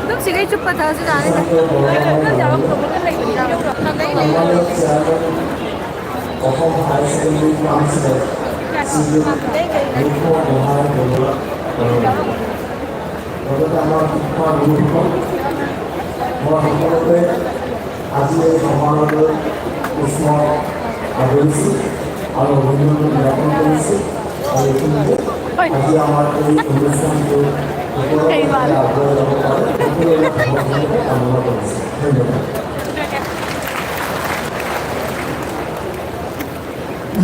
ꯑꯗꯨꯝ ꯁꯤꯒꯩ ꯆꯨꯞꯄ ꯊꯛꯑꯁꯨ ꯌꯥꯅꯤꯗ সন্মানীয় চেয়াৰমেন, অসম হায়াৰ ছেকেণ্ডেৰী কাউন্সিলৰ শ্ৰীযুত ৰুক্ম গোহাঁই বৰুৱা ডাঙৰীয়া, লগতে আমাৰ শিক্ষা গুৰুসকল, মই সকলোকে আজি এই সমাৰোহলৈ উষ্ম আদৰিছোঁ আৰু অভিনন্দন জ্ঞাপন কৰিছোঁ। আৰু এইখিনিতে আজি আমাৰ এই অনুষ্ঠানটো ওপৰৰ আগুৱাই যাব পাৰে, সকলোৰে সহযোগিতা কামনা কৰিছোঁ। ধন্যবাদ।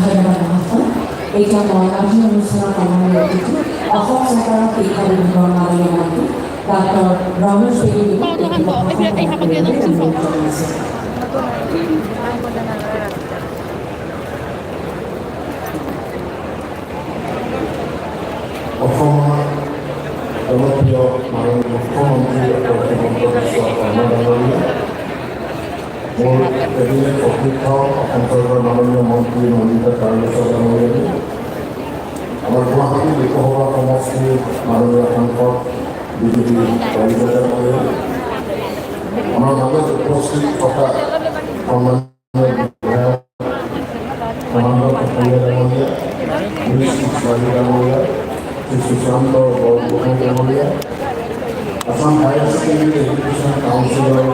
ধন্যবাদ মহাশয়। এতিয়া মই আজিৰ অনুষ্ঠানৰ সন্মানীয় অতিথি, অসম চৰকাৰৰ শিক্ষা বিভাগৰ মাননীয় মন্ত্ৰী ডাক্তৰ ৰমেশ পেগুদেৱক এটি ভাষণ প্ৰদান কৰিবলৈ অনুৰোধ জনাইছোঁ। অসমৰ জনপ্ৰিয় মাননীয় মুখ্যমন্ত্ৰী ডক্টৰ হিমন্ত বিশ্ব শৰ্মা ডাঙৰীয়া, মোৰ কেবিনেট সতীৰ্থ অসম চৰকাৰৰ মাননীয় মন্ত্ৰী নন্দিতা গাৰ্লোচা ডাঙৰীয়ানী, আমাৰ গুৱাহাটী লোকসভা সমষ্টিৰ মাননীয় সাংসদ বিজেপি কলিতা ডাঙৰীয়া, আমাৰ মাজত উপস্থিত থকা সন্মানীয় বিধায়ক সমান্ত ঠাকুৰীয়া ডাঙৰীয়া, পুলিচ ইছলামী ডাঙৰীয়া, শ্ৰী সুশান্ত বৰগোহাঁই ডাঙৰীয়া, আছাম হায়াৰ ছেকেণ্ডেৰী এডুকেশ্যন কাউন্সিলৰ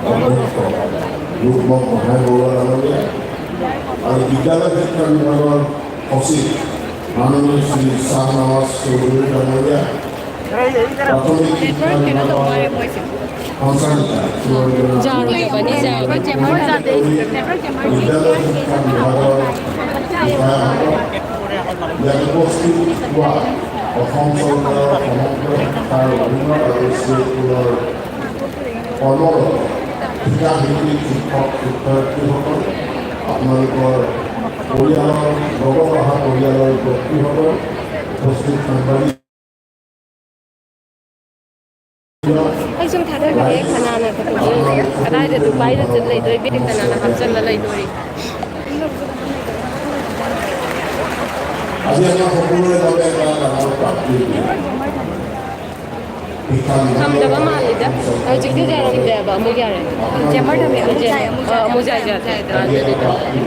অধ্যক্ষ ৰূপমক গোহাঁই বৰুৱা ডাঙৰীয়া আৰু বিদ্যালয় শিক্ষা বিভাগৰ সচিব মাননীয় শ্ৰী শ্বাহ নৱাজ চৌধুৰী ডাঙৰীয়া, প্ৰাথমিক শিক্ষা বিভাগৰ সঞ্চালিকা বিদ্যালয় শিক্ষা বিভাগৰ বিষয়াসকল, ইয়াত উপস্থিত হোৱা অসম চৰকাৰৰ সমগ্ৰ শিক্ষাৰ অধীনত আৰু ষ্টেট স্কুলৰ কৰ্মৰত ঠিকাভিত্তিক শিক্ষক শিক্ষয়িত্ৰীসকল, আপোনালোকৰ পৰিয়ালৰ লগত অহা পৰিয়ালৰ ব্যক্তিসকল, উপস্থিত সাংবাদিক ꯑꯩ ꯁꯨꯝ ꯊꯥꯗꯈ꯭ꯔꯒꯦ ꯀꯅꯥꯅ ꯀꯗꯥꯏꯗ ꯗꯨꯕꯥꯏꯗ ꯆꯠ ꯂꯩꯗꯣꯔꯤ ꯀꯅꯥꯅ ꯍꯥꯞꯆꯜꯂ ꯂꯩꯗꯣꯔꯤ? আজি আমাৰ সকলোৰে বাবে এটা ডাঙৰ প্ৰাপ্তিৰ দিন। শিক্ষা ꯊꯝꯗꯕ ꯃꯥꯜꯂꯤꯗ ꯍꯧꯖꯤꯛꯇꯤ ꯌꯥꯔꯝꯗꯦꯕ ꯑꯃꯨꯛ ꯌꯥꯔꯦ. ꯆꯦꯝꯕꯔ ꯊꯝꯃꯦ, ꯑꯃꯨꯛ ꯆꯥꯏ, ꯑꯃꯨꯛ ꯆꯥꯏ. ꯑꯃꯨꯛ ꯌꯥꯏ ꯌꯥꯗꯦ. আজি এটা প্ৰাপ্তি।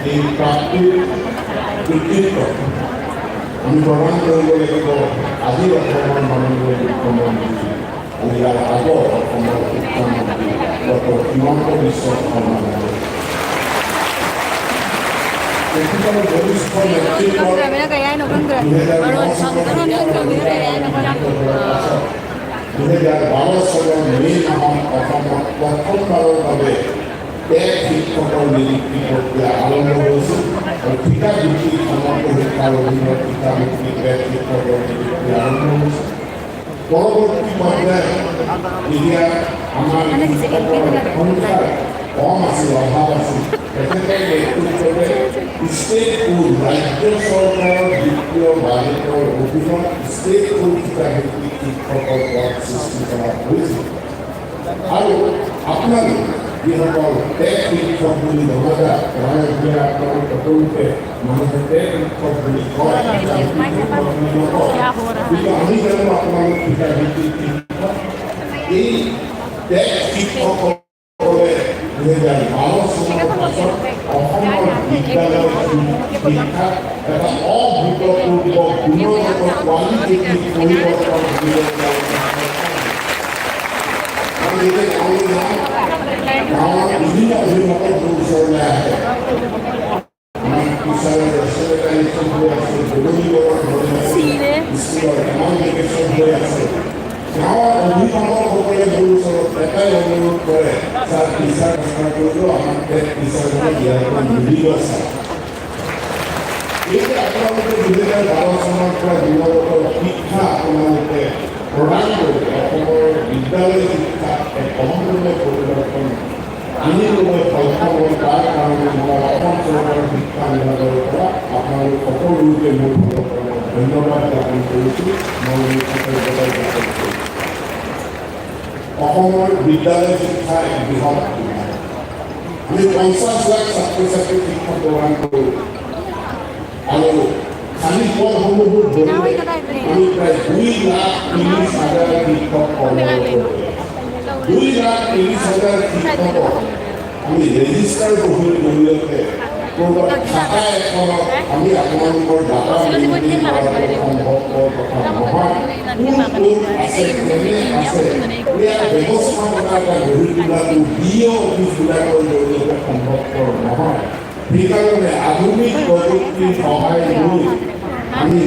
এই প্ৰাপ্তিৰ কৃতিত্ব আমি প্ৰদান কৰিব লাগিব আজিৰ অসমৰ মাননীয় মুখ্যমন্ত্ৰী আৰু ইয়াৰ আগৰ অসমৰ শিক্ষামন্ত্ৰী ডক্টৰ হিমন্ত বিশ্ব শৰ্মা ডাঙৰীয়া। তেখেতৰ বলিষ্ঠ নেতৃত্বত ꯈꯪꯗ꯭ꯔꯕꯅꯤꯅ ꯀꯩ ꯍꯥꯏꯅꯣ ꯈꯪꯗ꯭ꯔꯦ. 2009 চনত 2012 চনৰ মে' মাহত অসমত প্ৰথমবাৰৰ বাবে টেট শিক্ষকৰ নিযুক্তি প্ৰক্ৰিয়া আৰম্ভ হৈছিল আৰু ঠিকাভিত্তিক সমগ্ৰ শিক্ষাৰ অধীনত ঠিকাভিত্তিক টেট শিক্ষকৰ নিযুক্তি আৰম্ভ হৈছিল। পৰৱৰ্তী পৰ্যায়ত যেতিয়া আমাৰ শিক্ষকৰ সংখ্যা কম আছিল, অভাৱ আছিল, তেখেতৰ নেতৃত্বতে ষ্টেট পুল, ৰাজ্য চৰকাৰৰ বিত্তীয় বাজেটৰ অধীনত ষ্টেট পুল ঠিকাভিত্তিক শিক্ষকৰ পদ সৃষ্টি কৰা হৈছিল। আৰু আপোনালোক যিসকল টেট শিক্ষক বুলি জনা যায়, গাঁৱে ভূঞে আপোনালোক সকলোকে মানুহে টেট শিক্ষক বুলি কয়, ঠিকাভিত্তিক শিক্ষক বুলি নকয়। কিন্তু আমি জানো আপোনালোক ঠিকাভিত্তিক শিক্ষক। এই টেট শিক্ষকসকলে 2012 চনৰ পাছত অসমৰ বিদ্যালয় শিক্ষাত এটা অভূতপূৰ্ব গুণগত কোৱালিটেটিভ পৰিৱৰ্তন আনিবলৈ আমি যেতিয়া গাঁৱলৈ যাওঁ, গাঁৱৰ বিভিন্ন অভিভাৱক মোৰ ওচৰলৈ আহে। আমাৰ টিচাৰৰ ৰেচনেলাইজেশ্যন হৈ আছে, বদলিকৰণ হৈ আছে, স্কুলৰ এমালগেমেশ্যন হৈ আছে। গাঁৱৰ অভিভাৱকসকলে মোৰ ওচৰত এটাই অনুৰোধ কৰে, ছাৰ, টিচাৰ ট্ৰান্সফাৰ কৰিলেও আমাক টেট টিচাৰজনক ইয়াৰ পৰা নিদিব ছাৰ। এই যে আপোনালোকে 2012 চনৰ পৰা গুণগত শিক্ষা আপোনালোকে প্ৰদান কৰি অসমৰ বিদ্যালয় শিক্ষাত এক সম্পূৰ্ণ পৰিৱৰ্তন আনিবলৈ সক্ষম হ'ল, তাৰ কাৰণে মই অসম চৰকাৰৰ শিক্ষা বিভাগৰ পৰা আপোনালোক সকলোকে মোৰ ফালৰ পৰা মই ধন্যবাদ জ্ঞাপন কৰিছোঁ, মই মোৰ কৃতজ্ঞতা জ্ঞাপন কৰিছোঁ। অসমৰ বিদ্যালয় শিক্ষা এক বৃহৎ বিভাগ। আমি 50 লাখ ছাত্ৰ ছাত্ৰীক শিক্ষা প্ৰদান কৰোঁ আৰু খালী পদসমূহো ধৰিলে আমি প্ৰায় 2,30,000 শিক্ষক কৰ্মৰত হৈ আছে। 2,30,000 শিক্ষকক আমি ৰেজিষ্টাৰ বহীৰ জৰিয়তে ক'ৰবাত খাতা এখনত আমি আপোনালোকৰ ডাটা মেইনটেইন কৰাটো সম্ভৱপৰ কথা নহয়। কোন ক'ত আছে, কেনে আছে, ইয়াৰ ব্যৱস্থাপনা এটা গঢ়ি তোলাটো বিইঅ' অফিচবিলাকৰ জৰিয়তে সম্ভৱপৰ নহয়। সেইকাৰণে আধুনিক প্ৰযুক্তিৰ সহায় লৈ আমি